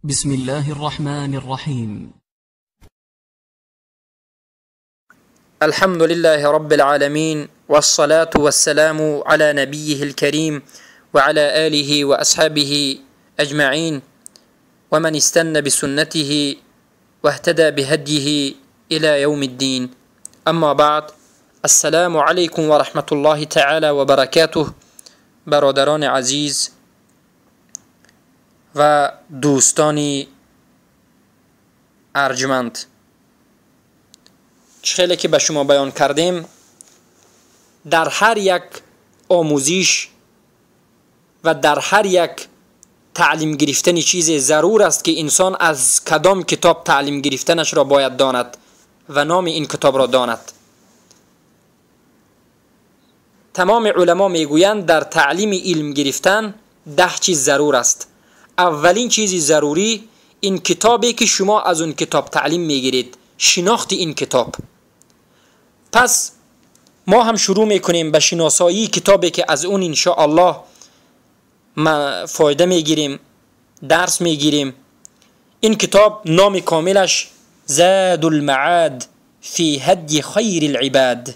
بسم الله الرحمن الرحیم. الحمد لله رب العالمين، والصلاة والسلام على نبيه الكريم وعلى آله وأصحابه أجمعين، ومن استنى بسنته واهتدى بهديه إلى يوم الدين. أما بعد، السلام علیکم و رحمت الله تعالی و برکاته. برادران عزیز و دوستان ارجمند، خیلی که به شما بیان کردیم، در هر یک آموزش و در هر یک تعلیم گرفتن چیز ضرور است که انسان از کدام کتاب تعلیم گرفتنش را باید داند و نام این کتاب را داند. تمام علما میگویند در تعلیم علم گرفتن 10 چیز ضرور است. اولین چیزی ضروری این کتابی که شما از اون کتاب تعلیم میگیرید، شناخت این کتاب. پس ما هم شروع میکنیم به شناسایی کتابی که از اون انشاءالله ما فایده میگیریم، درس میگیریم. این کتاب نام کاملش زاد المعاد فی هدی خیر العباد.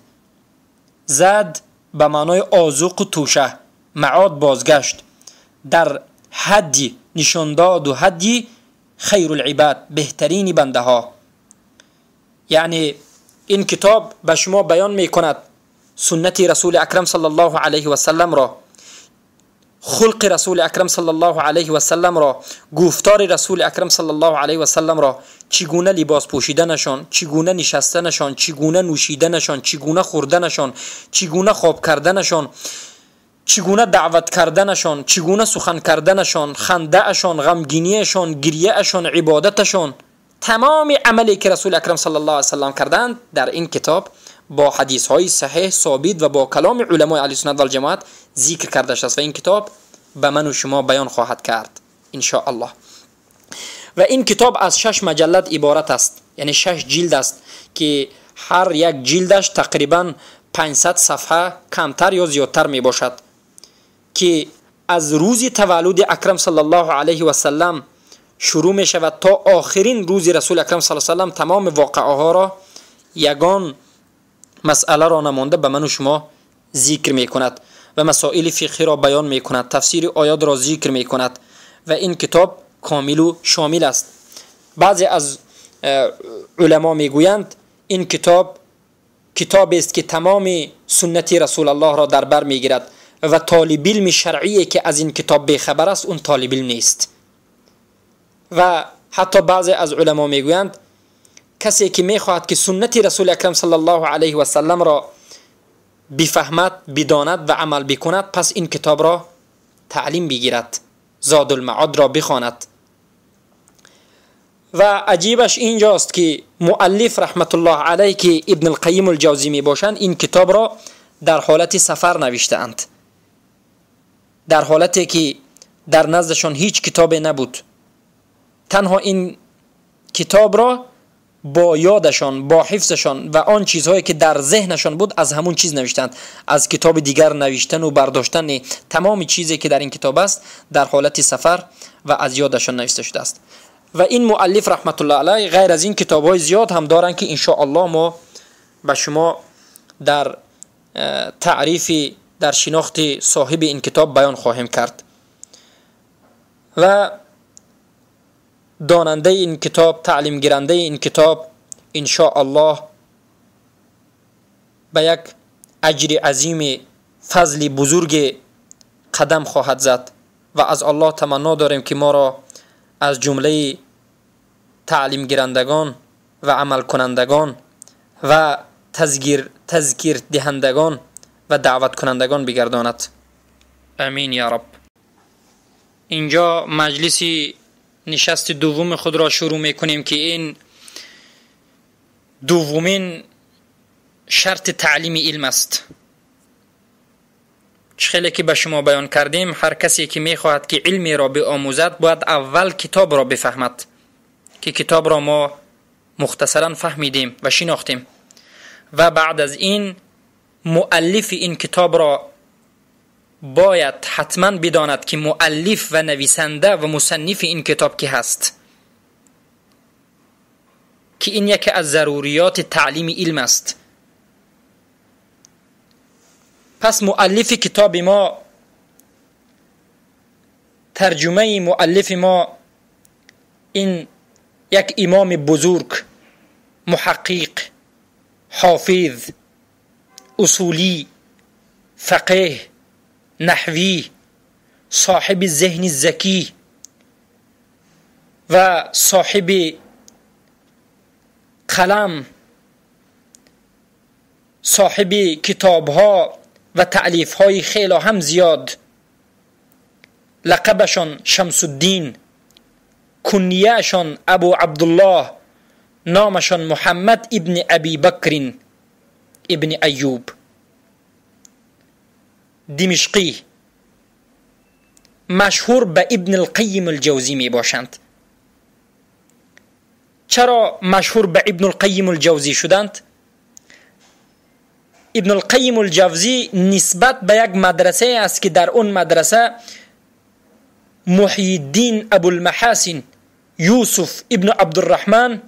زاد به معنای آذوق و توشه، معاد بازگشت، در هدی نشانداد و هدی خیر العباد، بهترین بنده ها. یعنی این کتاب به شما بیان میکند سنت رسول اکرم صلی الله علیه و سلم را، خلق رسول اکرم صلی الله علیه و سلم را، گفتار رسول اکرم صلی الله علیه و سلم را، چگونه لباس پوشیدنشان، چگونه نشستنشان، چگونه نوشیدنشان، چگونه خوردنشان، چگونه خواب کردنشان، چگونه دعوت کردنشان، چگونه سخن کردنشان، خنده‌شان، غمگینیشان، گریه‌شان، عبادتشان، تمام عملی که رسول اکرم صلی الله علیه و سلم کردند در این کتاب با حدیث های صحیح ثابت و با کلام علمای اهل سنت و الجماعت ذکر کرده شده است و این کتاب به من و شما بیان خواهد کرد ان شاء الله. و این کتاب از 6 مجلد عبارت است، یعنی 6 جلد است که هر یک جلدش تقریبا 500 صفحه کمتر یا زیادتر می باشد، که از روز تولد اکرم صلی الله علیه و سلم شروع می شود تا آخرین روز رسول اکرم صلی الله علیه و سلم. تمام واقعه ها را یگان مسئله را نمانده به من و شما ذکر می کند و مسائل فقهی را بیان می کند، تفسیر آیات را ذکر می کند و این کتاب کامل و شامل است. بعضی از علما می گویند این کتاب کتاب است که تمام سنت رسول الله را در بر می گیرد و طالب علم شرعی که از این کتاب بیخبر است اون طالب علم نیست. و حتی بعضی از علما میگویند کسی که میخواهد که سنت رسول اکرم صلی الله علیه و سلم را بفهمد، بداند و عمل بکند، پس این کتاب را تعلیم بگیرد، زاد المعاد را بخواند. و عجیبش اینجاست که مؤلف رحمت الله علیه که ابن القیم الجوزی می باشند، این کتاب را در حالت سفر نوشته‌اند، در حالتی که در نزدشان هیچ کتاب نبود. تنها این کتاب را با یادشان، با حفظشان و آن چیزهایی که در ذهنشان بود از همون چیز نوشتند. از کتاب دیگر نوشتن و برداشتن تمام چیزی که در این کتاب است در حالت سفر و از یادشان نوشته شده است. و این مؤلف رحمت الله علیه غیر از این کتاب‌های زیاد هم دارند که ان شاء الله ما به شما در تعریف، در شناخت صاحب این کتاب بیان خواهیم کرد. و داننده این کتاب، تعلیم گیرنده این کتاب ان شاء الله به یک اجر عظیم، فضل بزرگ قدم خواهد زد و از الله تمنا داریم که ما را از جمله تعلیم گیرندگان و عمل کنندگان و تذکیر دهندگان و دعوت کنندگان بگرداند. امین یا رب. اینجا مجلس نشست دوم خود را شروع میکنیم که این دومین شرط تعلیم علم است. خیلی که به شما بیان کردیم، هر کسی که میخواهد که علمی را بیاموزد باید اول کتاب را بفهمد، که کتاب را ما مختصرا فهمیدیم و شناختیم و بعد از این مؤلف این کتاب را باید حتما بداند که مؤلف و نویسنده و مصنف این کتاب کی هست، که این یکی از ضروریات تعلیم علم است. پس مؤلف کتاب ما، ترجمه مؤلف ما، این یک امام بزرگ، محقق، حافظ، اصولی، فقیه، نحوی، صاحب ذهن ذکی و صاحب قلم، صاحب کتابها و تألیفهای خیلی هم زیاد، لقبشان شمس الدین، کنیهشان ابو عبدالله، نامشان محمد ابن ابی بکر ابن ایوب دمشقی، مشهور به ابن القیم الجوزی می باشند. چرا مشهور به ابن القیم الجوزی شدند؟ ابن القیم الجوزی نسبت به یک مدرسه است که در اون مدرسه محی الدین ابو المحاسن یوسف ابن عبدالرحمن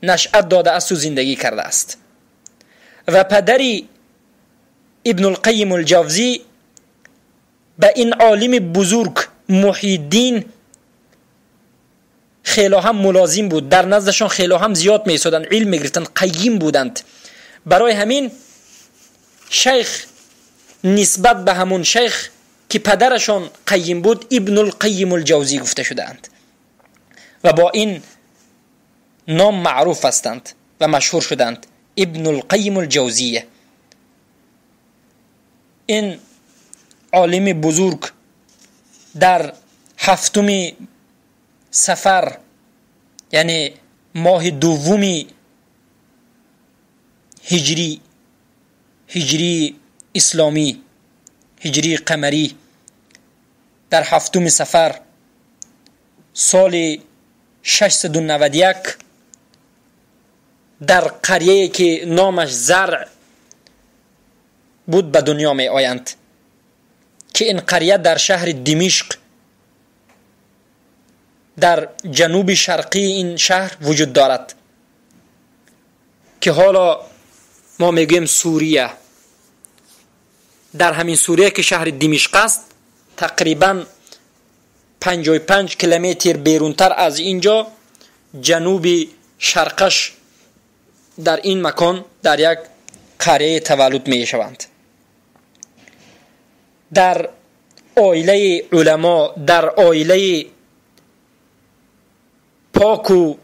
نشأت داده است و زندگی کرده است و پدری ابن القیم الجوزی به این عالم بزرگ محی الدین خیلی هم ملازم بود، در نزدشان خیلی هم زیاد می ایستادند، علم می گرفتند، قیم بودند. برای همین شیخ نسبت به همون شیخ که پدرشان قیم بود ابن القیم الجوزی گفته شدهاند و با این نام معروف هستند و مشهور شدند، ابن القیم الجوزیه. این عالم بزرگ در هفتم صفر، یعنی ماه دوم هجری، هجری اسلامی، هجری قمری، در هفتم صفر سال 691 در قریه که نامش زرع بود به دنیا می آیند که این قریه در شهر دمشق در جنوب شرقی این شهر وجود دارد که حالا ما میگوییم سوریه. در همین سوریه که شهر دمشق است، تقریبا 55 کیلومتر بیرونتر از اینجا، جنوب شرقش، در این مکان در یک قریه تولد می شوند. در عائله علما، در عائله پاک و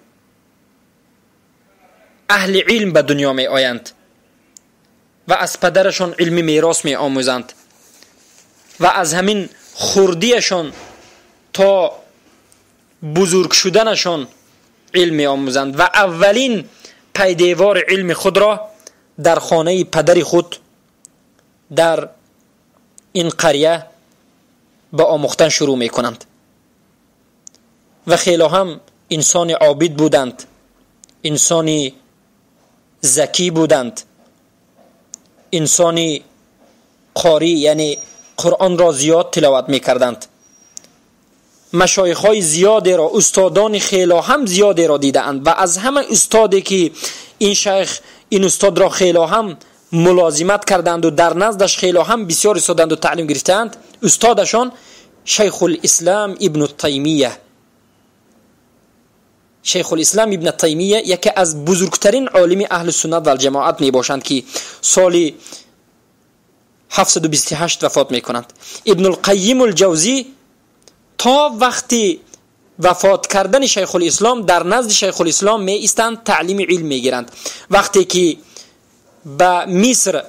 اهل علم به دنیا می آیند و از پدرشان علم میراث می آموزند و از همین خردیشان تا بزرگ شدنشان علم می آموزند و اولین پیدیوار علم خود را در خانه پدر خود در این قریه به آموختن شروع می کنند و خیلی هم انسان عابد بودند، انسان ذکی بودند، انسان قاری، یعنی قرآن را زیاد تلاوت می کردند. مشایخ های زیادی را، استادان خیلی هم زیادی را دیدند و از همه استادی که این شیخ، این استاد را خیلی هم ملازمت کردند و در نزدش خیلی هم بسیار استادند و تعلیم گرفتند، استادشان شیخ الاسلام ابن تیمیه. شیخ الاسلام ابن تیمیه یکی از بزرگترین عالم اهل سنت و الجماعت می باشند که سال 728 وفات می کنند. ابن القیم الجوزی تا وقتی وفات کردن شیخ الاسلام در نزد شیخ الاسلام می ایستند، تعلیم علم می گیرند. وقتی که به مصر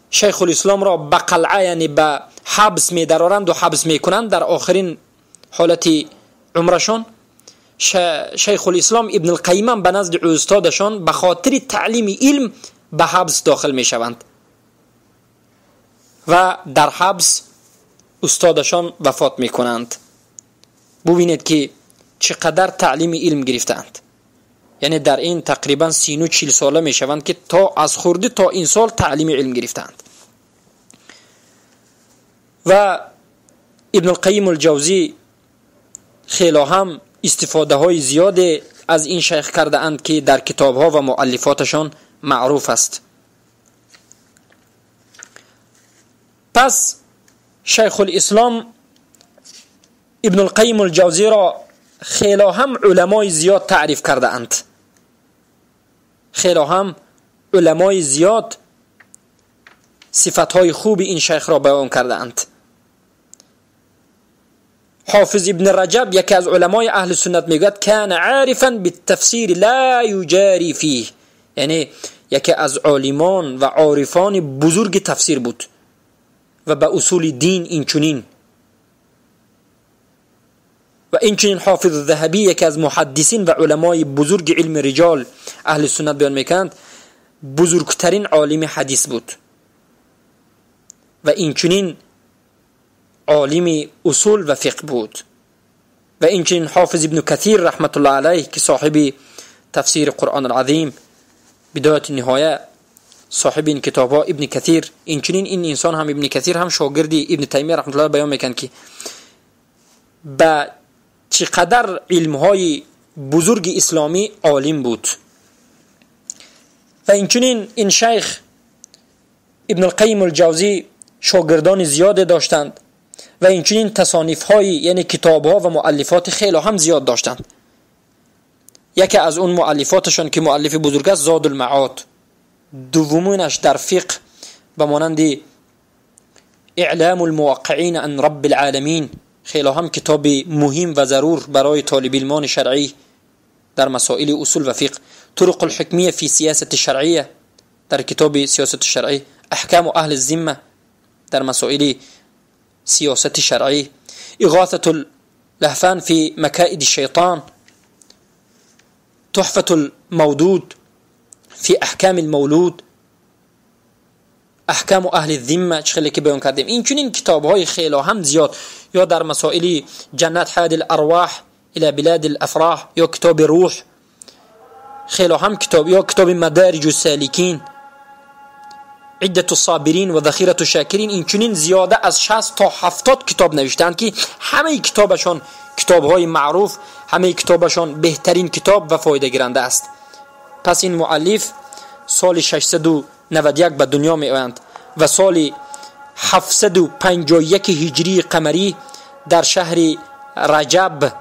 شیخ الاسلام را به قلعه، یعنی به حبس می درارند و حبس می کنند، در آخرین حالت عمرشان شیخ الاسلام ابن القیم به نزد استادشان به خاطر تعلیم علم به حبس داخل می شوند و در حبس استادشان وفات می کنند. ببینید که چقدر تعلیم علم گرفتند، یعنی در این تقریبا 30 و 40 ساله می شوند که تا از خردی تا این سال تعلیم علم گرفتند. و ابن القیم الجوزی خیلی هم استفاده های زیاد از این شیخ کرده اند که در کتاب ها و مؤلفاتشان معروف است. پس شیخ الاسلام ابن القیم الجوزی را خیلی هم علمای زیاد تعریف کرده اند. خیلی هم علمای زیاد صفت های خوب این شیخ را بیان کرده اند. حافظ ابن رجب یکی از علمای اهل سنت میگوید کان عارفا بالتفسیر لا یجاری فیه، یعنی یکی از عالمان و عارفان بزرگ تفسیر بود و به اصول دین اینچنین. و اینچنین حافظ الذهبی یکی از محدثین و علمای بزرگ علم رجال اهل سنت بیان میکند بزرگترین عالم حدیث بود و اینچنین عالم اصول و فقه بود. و اینچنین حافظ ابن کثیر رحمت الله علیه که صاحب تفسیر قرآن العظیم بدایت نهایه صاحب این کتاب ها ابن کثیر، اینچنین این انسان هم ابن کثیر هم شاگردی ابن تیمیه رحمت الله بیان میکند که به چقدر علم های بزرگ اسلامی عالم بود. و اینچنین این شیخ ابن القیم الجوزی شاگردان زیاد داشتند و اینچنین تصانیف های یعنی کتاب ها و مؤلفات خیلی هم زیاد داشتند. یکی از اون مؤلفاتشان که مؤلف بزرگ است زاد المعاد، دومینش در فقه به مانند اعلام الموقعین عن رب العالمین، خیلی هم کتاب مهم و ضرور برای طالب علمان شرعی در مسائل اصول و فقه، طرق الحکمیه فی سیاست شرعیه در کتاب سیاست شرعی، احکام اهل الذمه در مسائل سیاست شرعی، اغاثة اللهفان فی مکائد الشیطان، تحفة المودود فی احکام المولود، احکام اهل الذمه چه که بیان کردیم. این چنین کتاب های خیلی هم زیاد، یا در مسائل جنت حاد الارواح الى بلاد الافراح، یا کتاب روح، خیلی هم کتاب، یا کتاب مدارج السالکین، عدت الصابرین و ذخیرة الشاکرین. این چنین زیاده از 60 تا 70 کتاب نوشتند که همه کتابشان کتاب های معروف، همه کتابشان بهترین کتاب و فایده گیرنده است. پس این مؤلف سال 691 به دنیا می آیند و سال 751 هجری قمری در شهر رجب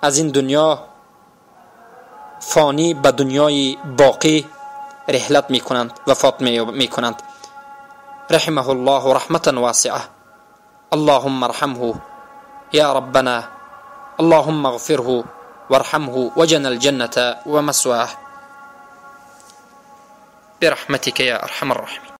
از این دنیا فانی به دنیای باقی رحلت می کنند، وفات می کنند. رحمه الله رحمة واسعة، اللهم ارحمه یا ربنا، اللهم اغفره وارحمه وجن الجنة ومسواه برحمتك يا أرحم الراحمين.